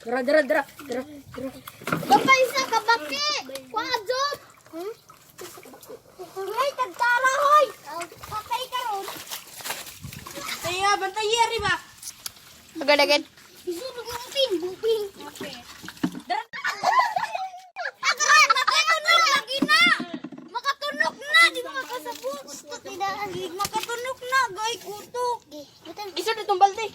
Dara, dara, dara, dara, dara. Bapay sa kabaki. Kuha jud. Hoy, tagtara hoy. Patay karon. Kaya, bantay yeri ba? Agad agad. Isunog yung pin, buping. Agay, makatunog lagi na. Makatunog na, di mo makasabot. Makatunog na, gay kutok. Isod itong balde.